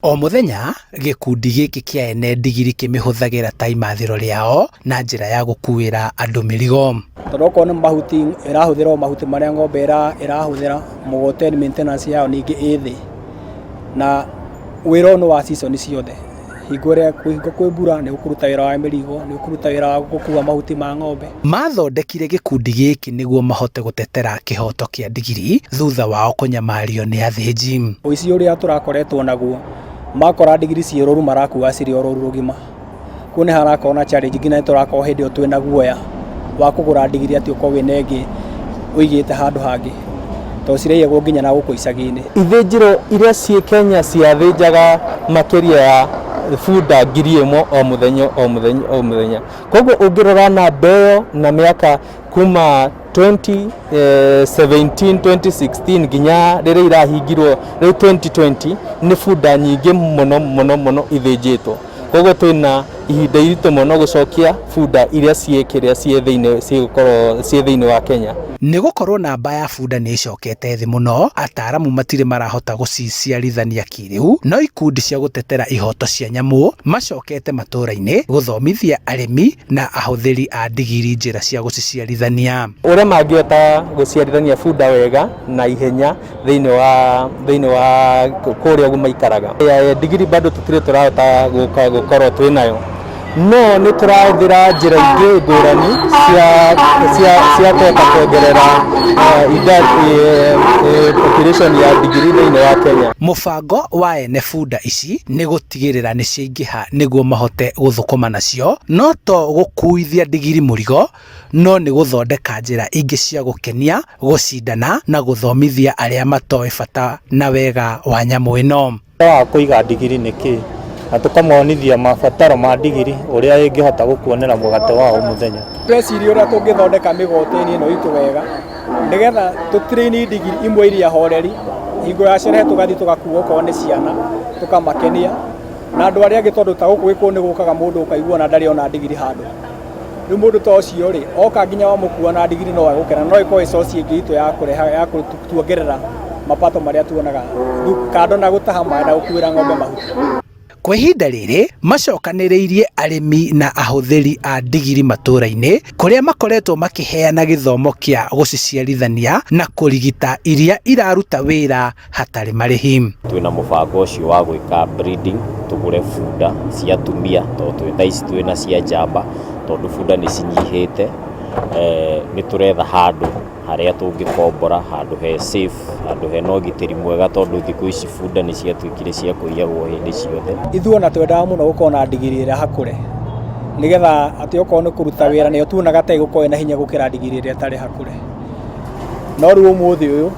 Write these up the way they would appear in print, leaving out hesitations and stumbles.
O mũthenya, gĩkundi gĩkĩ kĩa ene ndigiri kĩmĩhũthagĩra ta imathĩro rĩao na njĩra ya gũkuĩra andũ mĩrigo. Tondũ okorwo nĩ mahuti ĩrahũthĩra o mahuti marĩa ng'ombe ĩrahũthĩra, mũgogoteni maintenance yayo ningĩ ĩ thĩ. Na wĩra ũyũ nĩ wa season ciothe. Hingo ĩrĩa hingo kwĩ mbura nĩ ũkũruta wĩra wa mĩrigo, nĩ ũkũruta wĩra wa gũkua mahuti ma ng'ombe. Mathondekire gĩkundi gĩkĩ nĩguo mahote gũtetera kĩhoto kĩa ndigiri thutha wao kũnyamario nĩ athĩnji. Ũici ũrĩa tũrakoretwo naguo, makora ndigiri ciĩ rũru marakua cirĩ o rũru rũgima. Kũu nĩ harakorwo na challenge nginya nĩ tũrakorwo hĩndĩ ĩyo twĩna guoya wa kũgũra ndigiri atĩ ũkorwo wĩna ĩngĩ ũigĩte handũ hangĩ tondũ ciraiyagwo nginya na gũkũ icagi-inĩ. Ithĩnjĩro iria ciĩ Kenya ciathĩnjaga makĩria ya bunda 1000 o mũthenya o mũthenya o mũthenya. Koguo ũngĩrora namba ĩyo na mĩaka kuma 2017 2016 nginya rĩrĩa irahingirwo rĩu 2020 nĩ bunda nyingĩ mũno mũno mũno ithĩnjĩtwo. Koguo twĩna ihinda iritũ mũno gũcokia bunda iria ciĩ kĩrĩa ciĩ thĩinĩ cigũkorwo ciĩ thĩinĩ wa Kenya. Nĩ gũkorwo namba ya bunda nĩ ĩcokete thĩ mũno, ataaramu matirĩ marahota gũciciarithania kĩrĩu, no ikundi cia gũtetera ihoto cia nyamũ macokete matũra-inĩ gũthomithia arĩmi na ahũthĩri a ndigiri njĩra cia gũciciarithania. Ũrĩa mangĩhota gũciarithania bunda wega na ihenya thĩinĩ wa thĩinĩ wa kũrĩa ũguo maikaraga. Ndigiri bado tũtirĩ tũrahota gũka gũkorwo twĩnayo no nĩ tũrahũthĩra njĩra ingĩ ngũrani cia cia cia kũhota kuongerera idadi population ya ndigiri thĩinĩ wa Kenya. Mũbango wa ene bunda ici nĩ gũtigĩrĩra nĩ ciaingĩha nĩguo mahote gũthũkũma nacio, no to gũkuithia ndigiri mũrigo, no nĩ gũthondeka njĩra ingĩ cia gũkenia, gũcindana na gũthomithia arĩa matoĩ bata na wega wa nyamũ ĩno. Wa kũiga ndigiri nĩ kĩ na tũkamonithia mabataro ma ndigiri ũrĩa ĩngĩhota gũkuonera mũgate wa o mũthenya. Tũreciria ũrĩa tũngĩthondeka mĩgoteni ĩno itũ wega nĩgetha tũtrain ndigiri imwe iria horeri, hingo ya sherehe tũgathiĩ tũgakua okorwo nĩ ciana tũkamakenia, na andũ arĩa angĩ tondũ ta gũkũ Gĩkũyũ nĩ gũkaga mũndũ ũkaigua ona ndarĩ ona ndigiri handũ. Rĩu mũndũ ta ũcio rĩ, oka nginya wamũkua na ndigiri no egũkena, no ĩkorwo ĩ source ĩngĩ itũ ya kũreha ya kuongerera mapato marĩa tuonaga kando na gũtaha maĩ na gũkuĩra ng'ombe mahuti. Kwa ihinda rĩrĩ macokanĩrĩirie arĩmi na ahũthĩri a ndigiri matũra-inĩ kũrĩa makoretwo makĩheana gĩthomo kĩa gũciciarithania na kũrigita iria iraruta wĩra hatarĩ marĩhi. Twĩna mũbango ũcio wa gwĩka breeding, tũgũre bunda cia atumia tondũ twĩ thaa ici twĩna cia njamba tondũ bunda nĩ cinyihĩte. Nĩ tũretha handũ harĩa tũngĩkombora, handũ he safe, handũ hena ũgitĩri mwega tondũ thikũ ici bunda nĩ ciatuĩkire cia kũiyagwo hĩndĩ ciothe. Ithuĩ ona twendaga mũno gũkorwo na ndigiri ĩrĩa hakũre nĩgetha atĩ okorwo nĩ kũruta wĩra nĩyo tuonaga ta ĩgũkorwo ĩna hinya gũkĩra ndigiri ĩrĩa ĩtarĩ hakũre. No rĩu ũmũthĩ ũyũ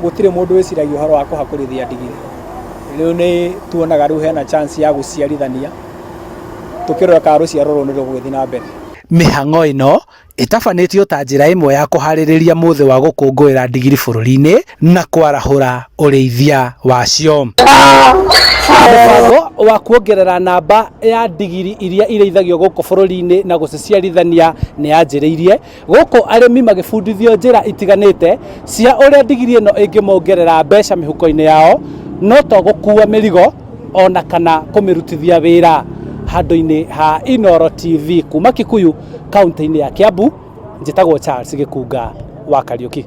gũtirĩ mũndũ wĩciragia ũhoro wa kũhakũrithia ndigiri. Rĩu nĩ tuonaga rĩu hena chance ya gũciarithania tũkĩrora kana rũciaro rũrũ nĩ rũgũgĩthiĩ na mbere. Mĩhang'o ĩno ĩtabanĩtio ta njĩra ĩmwe ya kũharĩrĩria mũthĩ wa gũkũngũĩra ndigiri bũrũri-inĩ na kwarahũra ũrĩithia wacio. Mũbango wa kuongerera namba ya ndigiri iria irĩithagio gũkũ bũrũri-inĩ na gũciciarithania nĩ yanjĩrĩirie gũkũ arĩmi magĩbundithio njĩra itiganĩte cia ũrĩa ndigiri ĩno ĩngĩmongerera mbeca mĩhuko-inĩ yao, no to gũkua mĩrigo ona kana kũmĩrutithia wĩra. Handũ-inĩ ha Inooro TV kuma Kikuyu kaunti-inĩ ya Kiambu, njĩtagwo Charles Gĩkunga wa Kariũki.